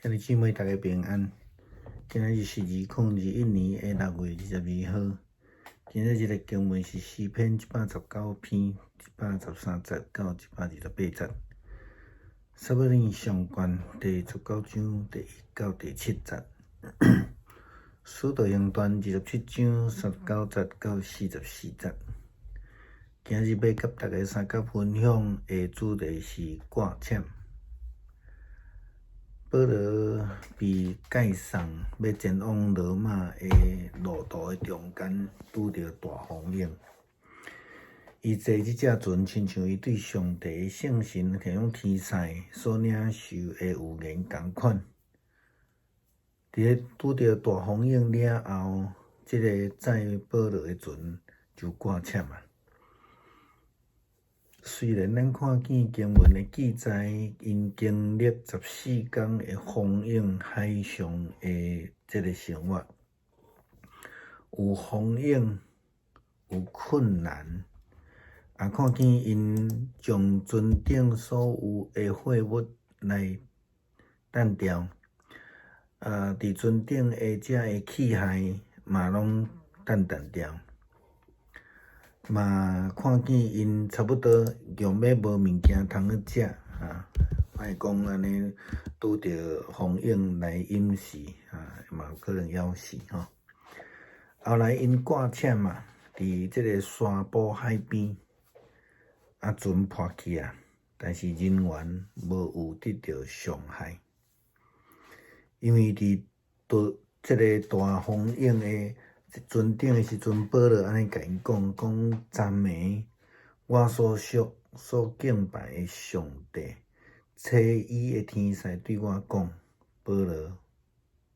兄弟姊妹，大家平安。今仔日是2021年的6月22號。今仔日的經文是詩篇119篇113節到128節。撒母耳上卷第19章第1到第7節。使徒行傳27章39節到44節。今日欲佮大家相佮分享的主題是掛籤。保羅被解送欲前往羅馬的路途的中間，拄著大風湧。伊坐這隻船，親像伊對上帝的聖神天勇天使所領受的預言仝款。佇咧拄著大風湧了後，這個載保羅的船就掛籤啊。雖然咱看見經文的記載，𪜶經歷14工的風湧海上的這个生活，有風湧，有困難，也看見𪜶將船頂所有的貨物來擲掉，啊，佇船頂的這个器械嘛攏擲掉。嘛，看見𪜶差不多用欲無物件通去食，哈，莫講按呢拄著風湧來淹死，啊，嘛有可能枵死吼。後來𪜶掛籤嘛，佇這个沙埔海邊，啊，船破去啊，但是人員無有得著傷害，因為佇大這个大風湧的船頂的時陣，保羅按呢共𪜶講，講昨暝我所屬所敬拜的上帝，差伊的天使對我講：保羅，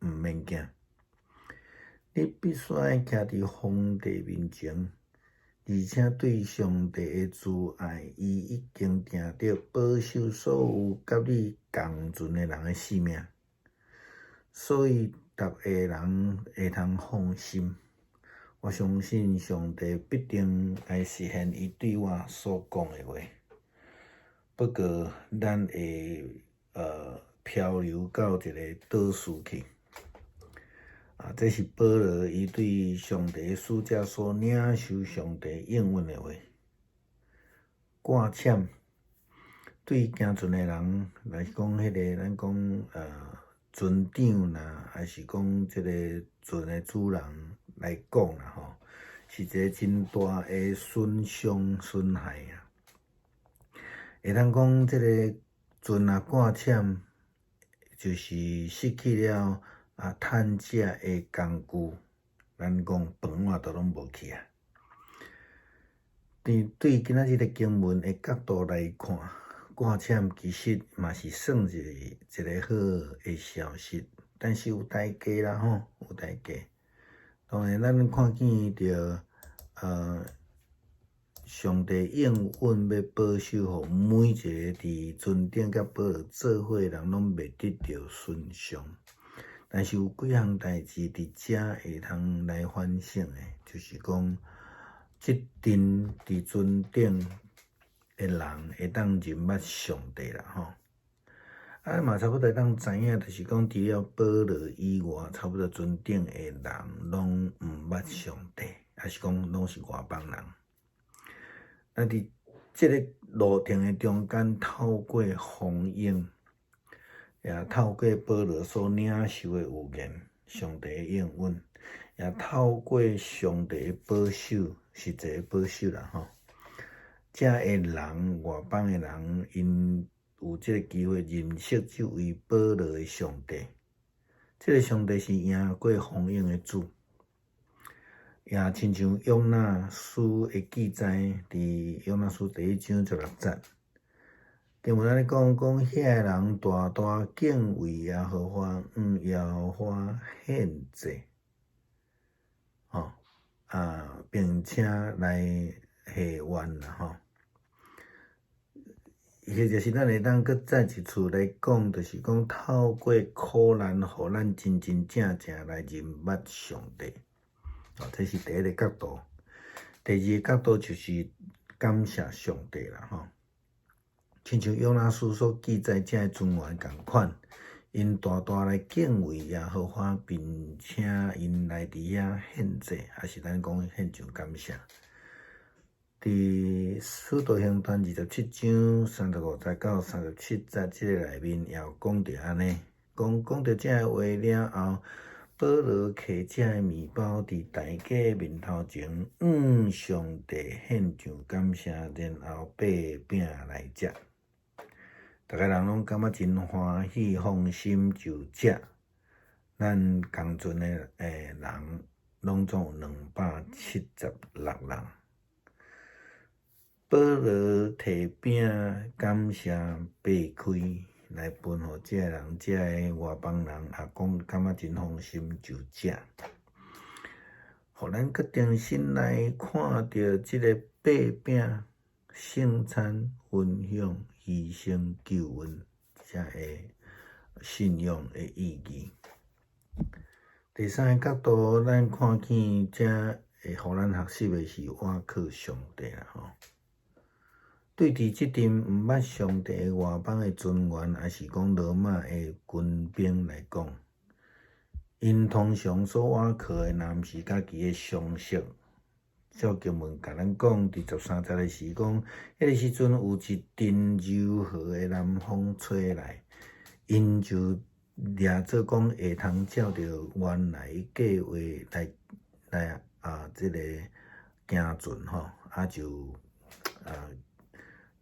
毋免驚，你必須愛徛佇皇帝面前，而且對上帝的慈愛，伊已經定著保守所有佮你仝船的人的性命，所以逐个人會通放心。我相信上帝必定來實現伊對我所講的話。不過，咱會漂流到一个島嶼去。啊，這是保羅伊對上帝使者所領受上帝應允的話。掛籤對行船的人來講，彼个咱講船長啦，還是講這个船的主人來講啦吼，是一个真大的損傷損害啊。會當講這个船若掛籤，就是失去了啊趁食的工具，咱講飯碗都攏無去啊。佇對今仔日的經文的角度來看，掛籤其實嘛是算是一个好的消息，但是有代價啦吼，有代價。當然，咱看見著，上帝應允欲保守予每一個佇船頂佮保羅做伙的人，攏袂得著損傷。但是有幾項代誌佇遮會通來反省的，就是講，這陣佇船頂的人會當認捌上帝啦吼。啊，嘛差不多會當知影，就是講除了保羅以外，差不多船頂的人攏毋捌上帝，抑是講攏是外邦人。啊，佇這个路程的中間，透過風湧，也透過保羅所領受的預言，上帝的應允，也透過上帝的保守，實際的保守啦吼。遮的人，外邦的人，𪜶有這个機會認識這位保羅的上帝。這个上帝是贏過風湧的主，也親像約拿書的記載，佇約拿書第1章16節，經文按呢講，講遐个人大大敬畏耶和華，向耶和華獻祭，吼啊，並且來下願啦，吼。或者是咱會當閣再一次來講，就是講透過苦難，予咱真真正正來認捌上帝。哦，這是第一个角度。第二个角度就是感謝上帝啦，吼。親像約拿書所記載，遮个船員仝款， 𪜶大大來敬畏耶和華，並且𪜶來佇遐獻祭，抑是咱講獻上感謝。佇使徒行傳27章35節到37節這个內面也有講著按呢，講講著這个話了後，保羅提這个麵包佇大家面頭前，向上帝獻上感謝，然後擘餅來食。逐个人攏感覺真歡喜，放心就食。咱仝陣的人，攏總有276人。保羅提餅感謝擘開來分予這个人，這个外邦人也講感覺真放心就食。予咱閣重新來看著這个擘餅、聖餐、分享、犧牲、救恩，這个信仰的意義。第三个角度，咱看見這會予咱學習的是倚靠上帝啦吼。對佇這陣毋捌上帝的外邦的船員，抑是講羅馬的軍兵來講，𪜶通常所倚靠的，若毋是家己的常識。照經文共咱講，佇13節的時講，彼个時陣有一陣柔和的南風吹來，𪜶就掠做講會通照著原來計劃來來啊，這个行船吼，啊就啊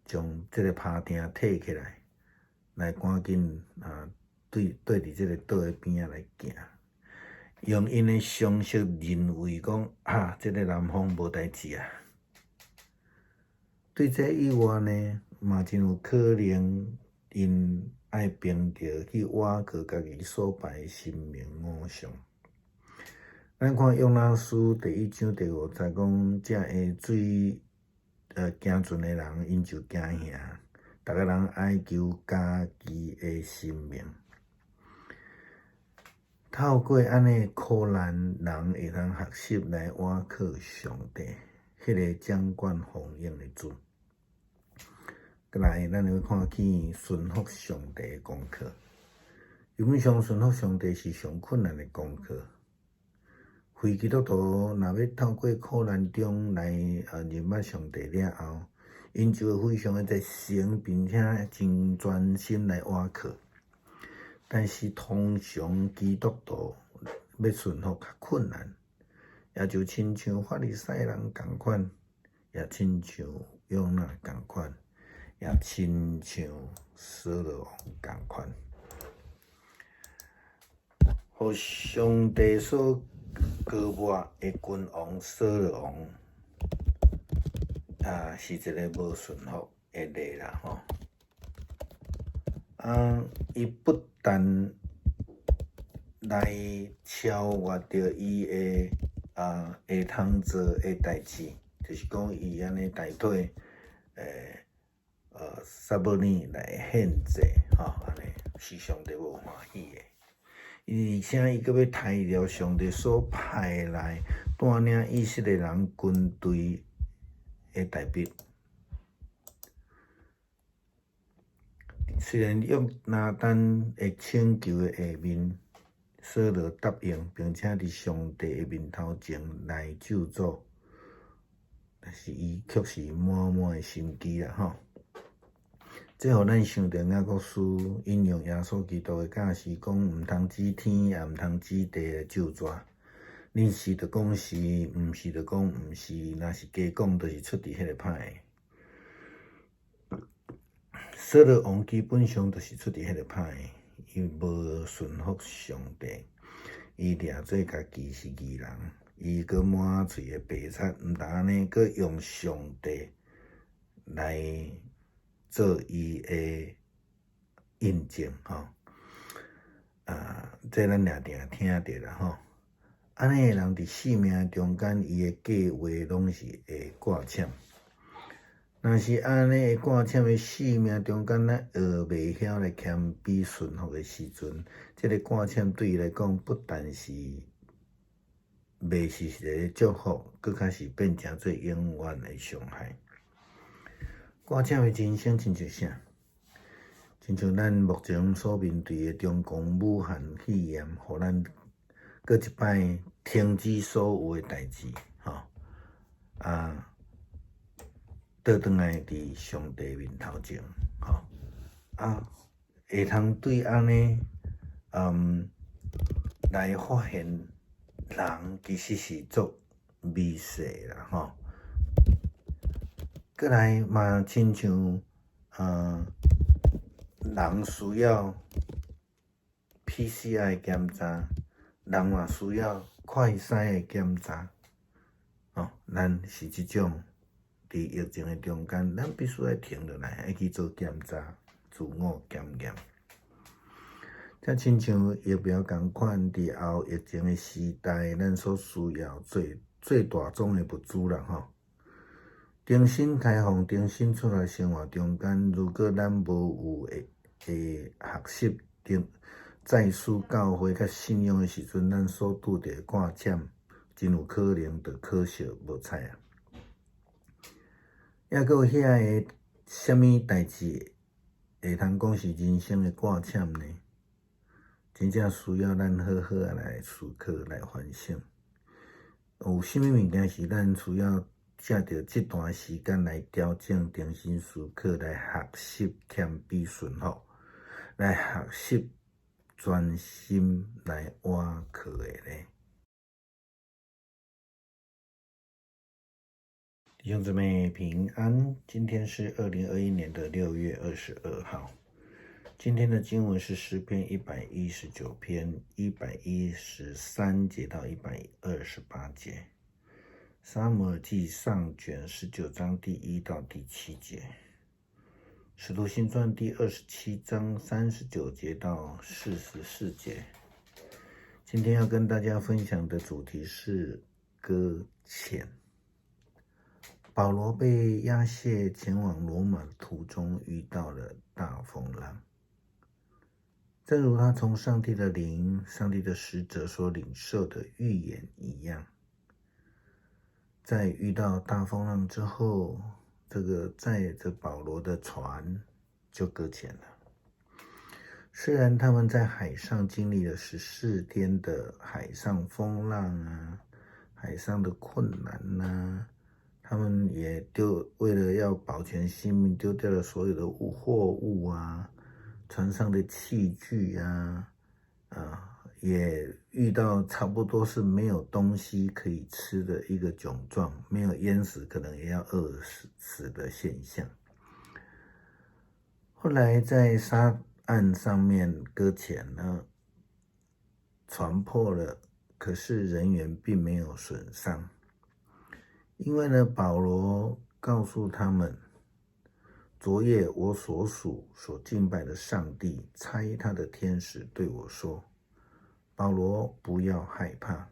將這个帆椱提起來，來趕緊啊對對佇這个島的邊仔來行。用𪜶的常識認為講，啊，這个南風無代誌啊。對這以外呢，嘛真有可能，𪜶愛憑著去倚靠家己所拜的神明偶像。咱看約拿書第1章第5節講，這下水行船的人，𪜶就驚嚇，逐个人哀求家己的神明。透過按呢苦難，人會通學習來倚靠上帝，彼个掌管風湧的主。過來，咱會看見順服上帝的功課。基本上，順服上帝是上困難的功課。非基督徒若欲透過苦難中來認捌上帝了後，𪜶就會非常的熱誠，並且真專心來倚靠。但是通常基督徒欲順服較困難，也就親像法利賽人仝款，也親像約拿仝款，也親像掃羅王仝款。予上帝所膏抹的君王掃羅王，啊，是一个無順服的例啦吼。啊，伊不但來超越著伊的會通做的代誌，就是講伊按呢代替撒母耳來獻祭，吼，按呢是上帝無歡喜的。而且伊閣欲刣掉上帝所派來帶領以色列人軍隊的大衛。雖然約拿單的請求的下面，掃羅答應，並且佇上帝的面頭前來咒詛，但是伊卻是滿滿的心機啦吼。這予咱想著雅各書引用耶穌基督的教示，講毋通指天，也毋通指地來咒詛。恁是就講是，毋是就講毋是，若是加講，就是出佇彼个歹的。掃羅王基本上就是出佇彼个歹的，伊無順服上帝，伊掠做家己是義人，伊閣滿喙的白賊，毋但按呢，閣用上帝來做伊的印證吼。啊，這咱也定聽著啦吼。按呢的人佇性命中間，伊的計劃攏是會掛籤。若是按呢會掛籤的性命中間，咱學袂曉來謙卑順服的時陣，這个掛籤對伊來講，不但是袂是一個祝福，閣較是變成做永遠的傷害。掛籤的人生親像啥？親像咱目前所面對的中共武漢肺炎，予咱閣一擺停止所有的代誌，吼啊，倒轉來佇上帝面頭前，吼啊，會通對按呢，來發現人其實是足微細啦，吼。閣來嘛，親像人需要 PCR 檢查，人嘛需要快篩的檢查，吼，咱是這種佇疫情的中間，咱必須愛停落來，愛去做檢查，自我檢驗。這親像疫苗仝款，佇後疫情的時代，咱所需要最最大宗的物資啦，吼。重新開放、重新出來生活中間，如果咱無有會會學習著再思教會佮信仰的時陣，咱所拄著的掛欠，真有可能就可惜無彩啊。抑閣有遐个啥物代誌會通講是人生的掛欠呢？真正需要咱好好仔來思考、來反省。有啥物物件是咱需要藉著這段時間來調整、重新思考、來學習謙卑順服，來學習專心來倚靠的呢？弟兄姊妹平安，今天是2021年的6月22號。今天的經文是詩篇119篇113節到128節，撒母耳記上卷19章第1到第7節，使徒行傳第27章39節到44節。今天要跟大家分享的主題是擱淺。保羅被押解前往羅馬的途中，遇到了大風浪。正如他從上帝的靈、上帝的使者所領受的預言一樣，在遇到大風浪之後，這個載着保羅的船就擱淺了。雖然他們在海上經歷了14天的海上風浪啊，海上的困難啊，他們也丟為了要保全性命，丟掉了所有的貨物啊，船上的器具啊，啊，也遇到差不多是沒有東西可以吃的一個窘狀，沒有淹死，可能也要餓死的現象。後來在沙岸上面擱淺呢，船破了，可是人員並沒有損傷，因為呢，保羅告訴他們，昨夜我所屬所敬拜的上帝差他的天使對我說：“保羅，不要害怕，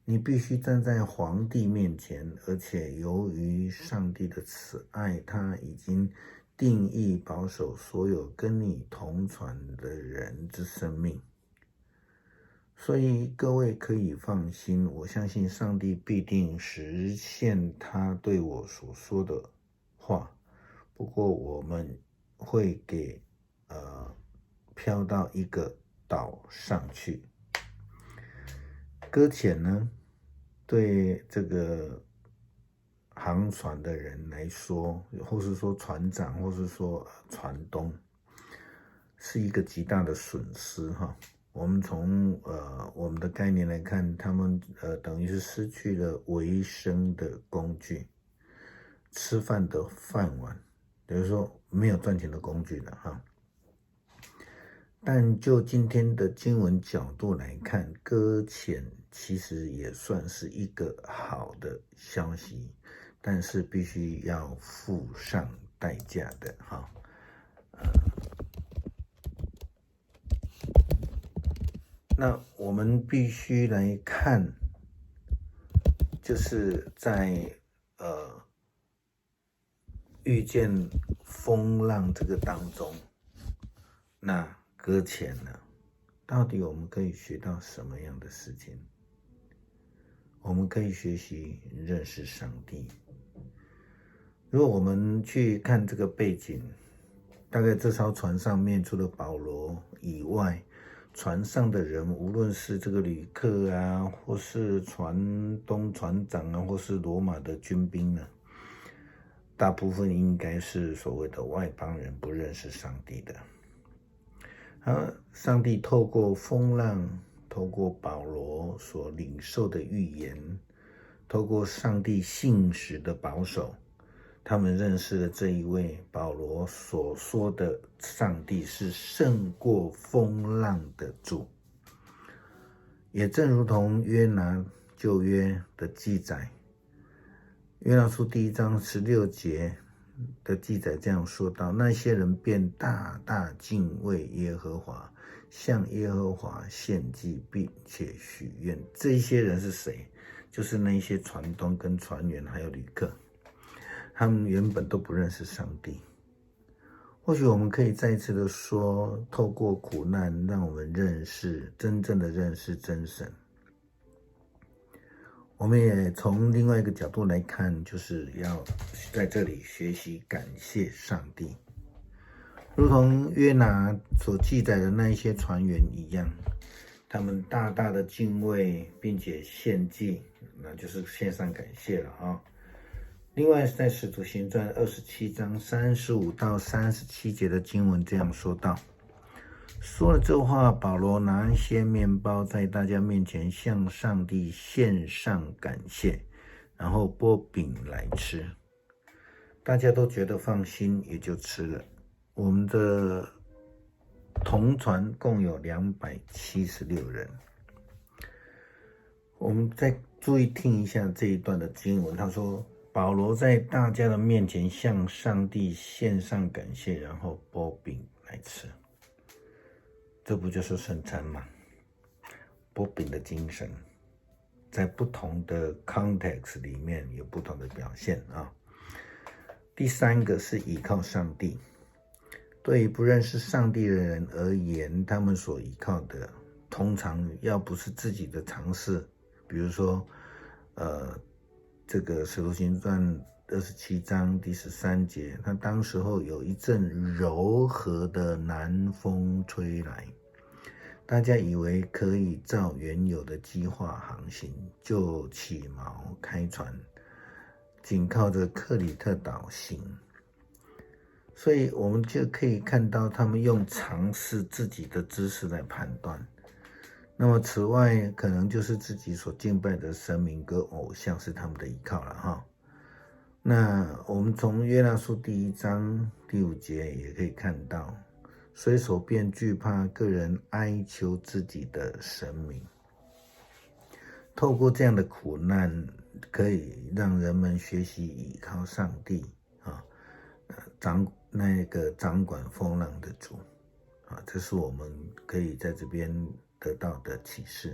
你必須站在皇帝面前，而且由於上帝的慈愛，他已經定意保守所有跟你同船的人之生命。所以各位可以放心，我相信上帝必定實現他對我所說的話。不過我們會給飄到一個島上去。擱淺呢，對這個航船的人來說，或是說船長，或是說船東，是一個極大的損失哈。我們從我們的概念來看，他們等於是失去了維生的工具，吃飯的飯碗。等於說沒有賺錢的工具了哈。但就今天的經文角度來看，擱淺其實也算是一個好的消息，但是必須要付上代價的哈。那我們必須來看，就是在遇見風浪這個當中，那擱淺了，到底我們可以學到什麼樣的事情？我們可以學習認識上帝。如果我們去看這個背景，大概這艘船上面除了保羅以外，船上的人無論是這個旅客啊，或是船東、船長啊，或是羅馬的軍兵呢，大部分應該是所謂的外邦人，不認識上帝的。啊，上帝透過風浪，透過保羅所領受的預言，透過上帝信實的保守，他們認識了這一位保羅所說的上帝是勝過風浪的主。也正如同約拿舊約的記載，約拿書第一章16節的記載這樣說到：那些人便大大敬畏耶和華，向耶和華獻祭，並且許願。這些人是誰？就是那些船東跟船員還有旅客。他們原本都不認識上帝。或許我們可以再次的說，透過苦難，讓我們認識真正的認識真神。我們也從另外一個角度來看，就是要在這裡學習感謝上帝，如同約拿所記載的那一些船員一樣，他們大大的敬畏，並且獻祭，那就是獻上感謝了啊。另外，在《使徒行傳》27章35到37節的經文這樣說道：說了這話，保羅拿一些麵包在大家面前向上帝獻上感謝，然後擘餅來吃。大家都覺得放心，也就吃了。我們的同船共有276人。我們再注意聽一下這一段的經文，他說，保羅在大家的面前向上帝獻上感謝，然後擘餅來吃，這不就是聖餐嗎？擘餅的精神，在不同的 context 裡面有不同的表現啊。第三個是倚靠上帝。對於不認識上帝的人而言，他們所依靠的，通常要不是自己的常識，比如說，這個《使徒行傳》27章第13節，他當時候有一陣柔和的南風吹來，大家以為可以照原有的計劃航行，就起錨開船，緊靠着克里特島行。所以，我們就可以看到他們用常識自己的知識來判斷。那麼，此外，可能就是自己所敬拜的神明跟偶像是他們的依靠了哈。那我們從約拿書第一章第五節也可以看到，水手便懼怕，各人哀求自己的神明。透過這樣的苦難，可以讓人們學習倚靠上帝啊，那個掌管風浪的主啊，這是我們可以在這邊得到的啟示。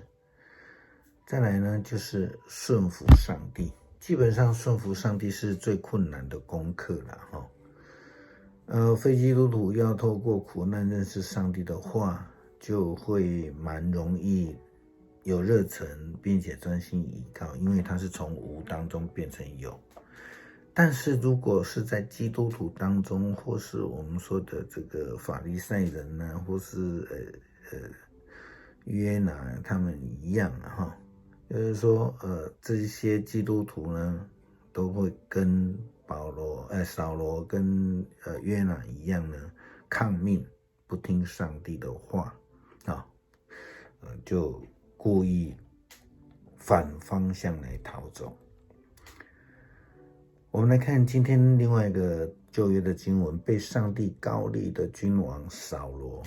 再來呢，就是順服上帝。基本上順服上帝是最困難的功課了哈。非基督徒要透過苦難認識上帝的話，就會蠻容易有熱忱，並且專心依靠，因為他是從無當中變成有。但是如果是在基督徒當中，或是我們說的這個法利賽人呢，或是約拿他們一樣哈，就是說，這些基督徒呢，都會跟保羅、掃羅跟約拿一樣呢，抗命，不聽上帝的話啊，就故意反方向來逃走。我們來看今天另外一個舊約的經文，被上帝膏立的君王掃羅。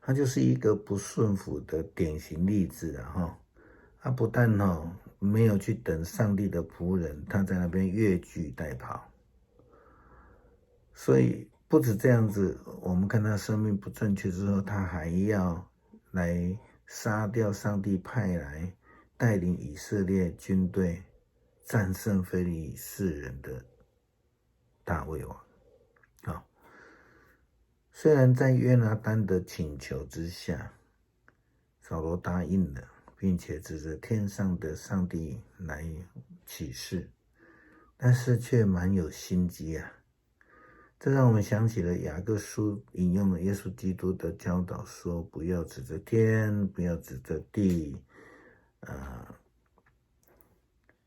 他就是一個不順服的典型例子啊！哈，他不但哈沒有去等上帝的僕人，他在那邊越俎代庖。所以不止這樣子，我們看他生命不正確之後，他還要來殺掉上帝派來帶領以色列軍隊戰勝非利士人的大衛王啊。雖然在約拿單的請求之下，掃羅答應了，並且指着天上的上帝來起誓，但是卻蠻有心機啊。這讓我們想起了雅各書引用了耶穌基督的教導，說不要指著天，不要指著地，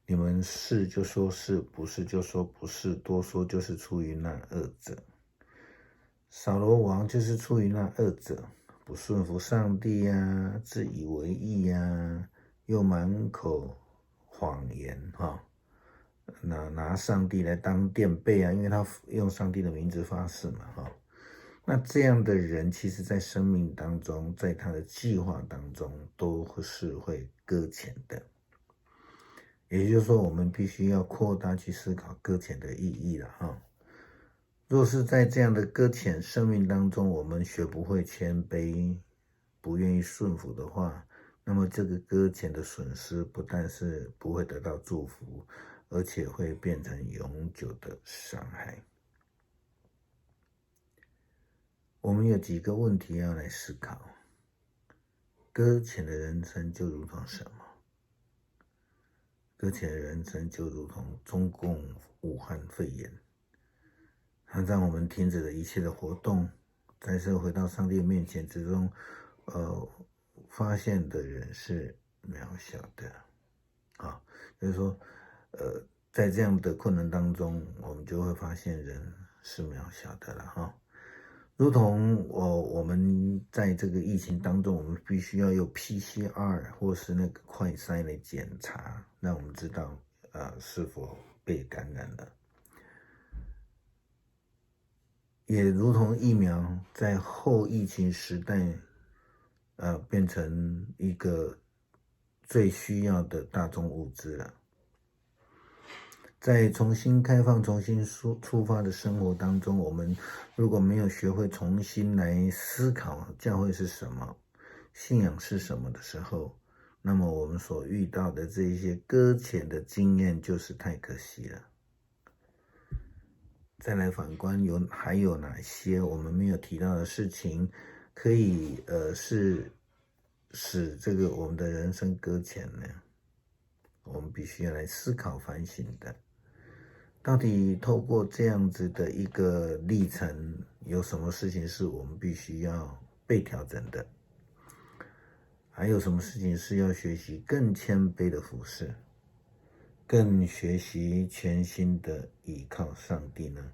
你們是就說是，不是就說不是，多說就是出於那惡者。掃羅王就是出於那惡者，不順服上帝呀，自以為義呀，又滿口謊言哈。拿上帝來當墊背啊，因為他用上帝的名字發誓嘛，哈。那這樣的人，其實在生命當中，在他的計劃當中，都是會擱淺的。也就是說，我們必須要擴大去思考擱淺的意義了，哈。若是在這樣的擱淺生命當中，我們學不會謙卑，不願意順服的話，那麼這個擱淺的損失，不但是不會得到祝福，而且會變成永久的傷害。我們有幾個問題要來思考：擱淺的人生就如同什麼？擱淺的人生就如同中共武漢肺炎，它讓我們停止了一切的活動，再次回到上帝面前之中，發現的人是渺小的，啊，就是說，在這樣的困難當中，我們就會發現人是渺小的了哈。如同我們在這個疫情當中，我們必須要用 PCR 或是那個快篩來檢查，讓我們知道是否被感染了。也如同疫苗在後疫情時代，變成一個最需要的大眾物資了。在重新開放、重新出發的生活當中，我們如果沒有學會重新來思考教會是什麼、信仰是什麼的時候，那麼我們所遇到的這些擱淺的經驗就是太可惜了。再來反觀有還有哪些我們沒有提到的事情，可以是使這個我們的人生擱淺呢？我們必須要來思考反省的。到底透過這樣子的一個歷程，有什麼事情是我們必須要被調整的？還有什麼事情是要學習更謙卑的服侍，更學習全心的倚靠上帝呢？